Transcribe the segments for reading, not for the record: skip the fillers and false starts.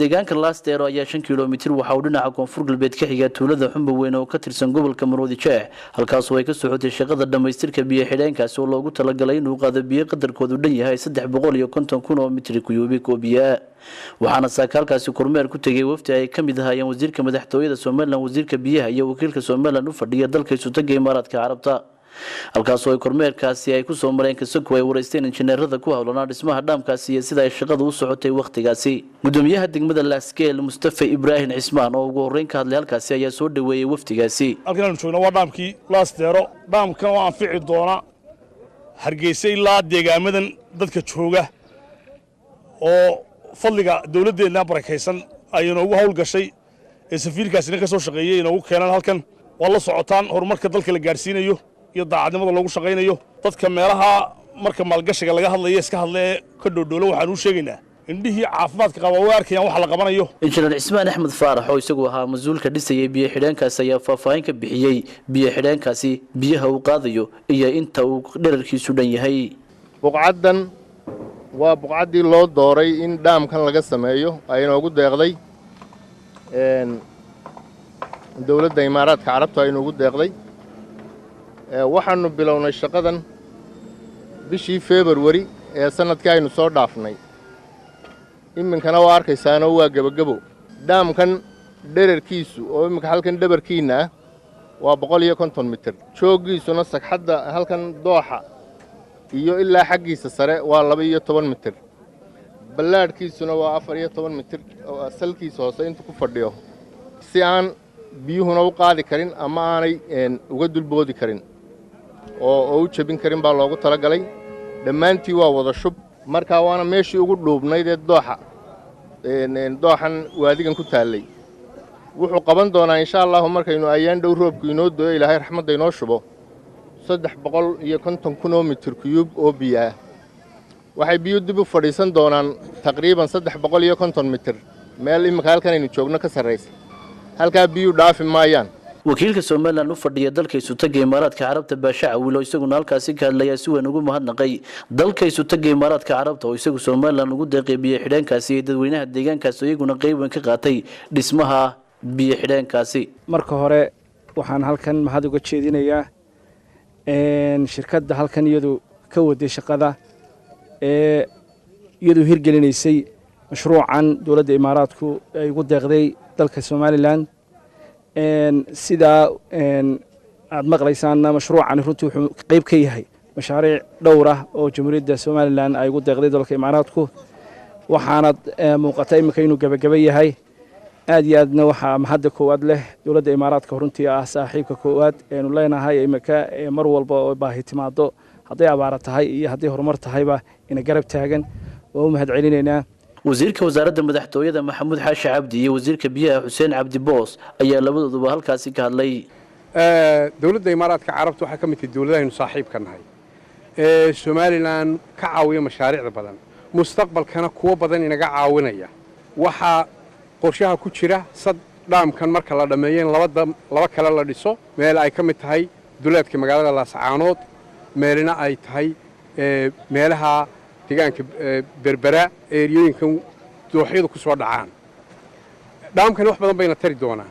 Deegaanka Laasdeero ayaa 5 kilomitir waxa uu dhinaca koonfur galbeed ka xiga tuulada Xumba Weyn oo ka tirsan gobolka Maroodi Jeex, halkaasoo ay ka socotay shaqada dhammaystirka biyo xidheenkaasi oo loogu talagalay inuu qaado biyo qadarkoodu dhan yahay 350,000 oo mitri kuyuubik oo biyaa. Waxaana saaka halkaasi kormeer ku tegay wafdi ay ka mid ahaayeen wasiirka madaxtooyada Somaliland, wasiirka biyaha iyo wakiilka Somaliland u fadhiya dalka Isutaga Imaaraadka Carabta, halkaasoo ay kormeerkaasi ay kusoo mareen kasako ay wareysteen injineerada ku howlanaa dhismaha dhaamkaasi iyo sida ay shaqadu u socotay wakhtigaasi. Gudoomiyaha degmada Laasgeel, Mustafa Ibraahim Cismaan, oo ugu horreyn ka hadlay halkaasi, ayaa soo dhaweeyey wafdigaasi. Halkan aanu joogno waa dhaamkii Laasdeero. Dhaamkan oo anfici doona Hargeysa ilaa deegaamadan dadka jooga, oo fadliga dawladdeenna barakaysan ay inoogu hawl gashay ee safiirkaasina ka soo shaqeeyey inoogu keenaan halkan. Waa la socotaan horumarka dalka la gaadhsiinayo iyo daacadnimada loogu shaqaynayo dadka meelaha. Marka maalgashiga laga hadlaya iska hadla ee ka dhoodhoolo, waxaan uu sheegaynaa indhihii caafimaadka qaba way arkayaan waxa la qabanayo. Injineer Cismaan Axmed Faarax, oo isagu ahaa mas-uulka dhisayay biyo xidheenkaasi, ayaa faahfaahin ka bixiyey biyo xidheenkaasi biyaha uu qaadayo iyo inta uu dherarkiisu dhan yahay. Buqcaddan waa buqcaddii loo dooray in dhaamkan laga sameeyo, ay inoogu deeqday dowladda Imaaraadka Carabta ay inoogu deeqday. Waxaannu bilownay shaqadan bishii Februari ee sannadkii aynu soo dhaafnay. Iminkana waa arkaysaanoo waa gebagebo. Dhaamkan dherarkiisu, oo imminka halkan dhabarkiinna ah, waa 150 mitir. Jooggiisuna sagxadda halkan dooxa iyo ilaa xaggiisa sare waa 12 mitir. Ballaadhkiisuna waa 14 mitir oo salkiisa hoose intu ku fadhiyo, si aan biyuhuna u qaadi karin ama aanay uga dulboodi karin oo u jebin karin baa loogu talagalay. Dhammaantii waa wada shub. Markaa waana meeshii ugu dhuubnayd ee dooxa, dooxan waadigan ku taallay. Wuxuu qaban doonaa, insha Allahu, markaynu ayaan dhow roobku inoo doyo, Ilaahay raxmadda inoo shubo, 350,000 oo mitir kuyuub oo biyo ah. Waxay biyu dib u fadhiisan doonaan taqriiban 350 mitir, meel imminka halkan aynu joogno ka sarraysa. Halkaa biyuu dhaafi maayaan. Wakiilka Somaliland u fadhiya dalka Isutaga Imaaraadka Carabta, Baasha Cawil, oo isaguna halkaasi ka hadlayaa, si weyn ugu mahadnaqay dalka Isutaga Imaaraadka Carabta oo isagu Somaliland ugu deeqay biyo xidheenkaasi iyo dadweynaha deegaankaasi oo iyaguna qeyb weyn ka qaatay dhismaha biyo xidheenkaasi. Marka hore waxaan halkan mahad uga jeedinayaa shirkadda halkan iyadu ka waday shaqada ee iyadu hirgelinaysay mashruucan dowladda Imaaraadku ay ugu deeqday dalka Somaliland. Sidaa aad maqlaysaanna, mashruucani runtii wuxuu qeyb ka yahay mashaariic dhowr ah oo Jamhuuriyadda Somaliland ay ugu deeqday dalka Imaaraadku. Waxaanad muuqata iminka inuu gebageba yahay. Aad iyo aadna waxaa mahadda koowaad leh dowladda Imaaraadka, runtii ah saaxiibka koowaad eenu leenahay iminka, mar walba oo baahi timaado, hadday abaara tahay iyo hadday horumar tahayba, ina garab taagan. Waa u mahad celinaynaa. Wasiirka wasaaradda madaxtooyada, Maxamuud Xaashi Cabdi, iyo wasiirka biyaha, Xuseen Cabdi Boos, ayaa labadooduba halkaasi ka hadlay. Dowladda Imaaraadka Carabta waxay ka mid tahay dowladahaynu saaxiibka nahay ee Somaliland ka caawiya mashaariicda badan, mustaqbalkana kuwo badan inaga caawinaya. Waxaa qorshaha ku jira sad dhaamkan marka la dhammeeyo in laba kale la dhiso, meel ay ka mid tahay duleedka magaalada Laascaanood, meelina ay tahay meelaha deegaanka Berbera, eeriyooyinkan dooxyadu ku soo dhacaan. Dhaamkani wax badan bayna tari doonaa.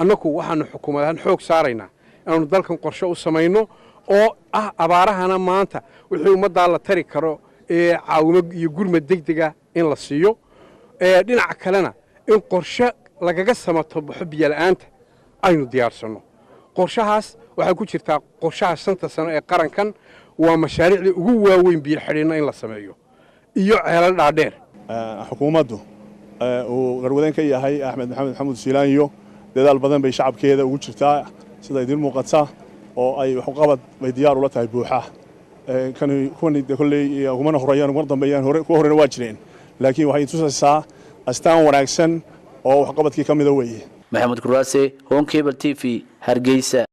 Annaku waxaannu xukuumad ahaan xoog saaraynaa inaannu dalkan qorshe u samayno oo ah abaarahana maanta wixii ummaddaa la tari karo ee caawimo iyo gurmad degdega in la siiyo, dhinaca kalena in qorshe lagaga samato baxo biyola'aanta aynu diyaarsanno. Qorshahaas waxaa ku jirtaa qorshaha 5-ta sano ee qarankan, waa mashaariicdii ugu waaweyn biyo xidhinna in la sameeyo iyo ceelal dhaadheer. Xukuumaddu uu garwadeen ka yahay Axmed Maxamed Maxamuud Siilaanyo dadaal badan bay shacabkeeda ugu jirtaa, sida idiin muuqata, oo ay waxqabad bay diyaar ula tahay buuxa. Kuwani de kolley ugumana horeeyaan ugumana dambeeyaan, hore kuwa horena waa jireen, laakiin waxay tusaysaa astaan wanaagsan oo waxqabadkii ka mida weeye. Maxamed Kuraase, Horn Cable TV, Hargeysa.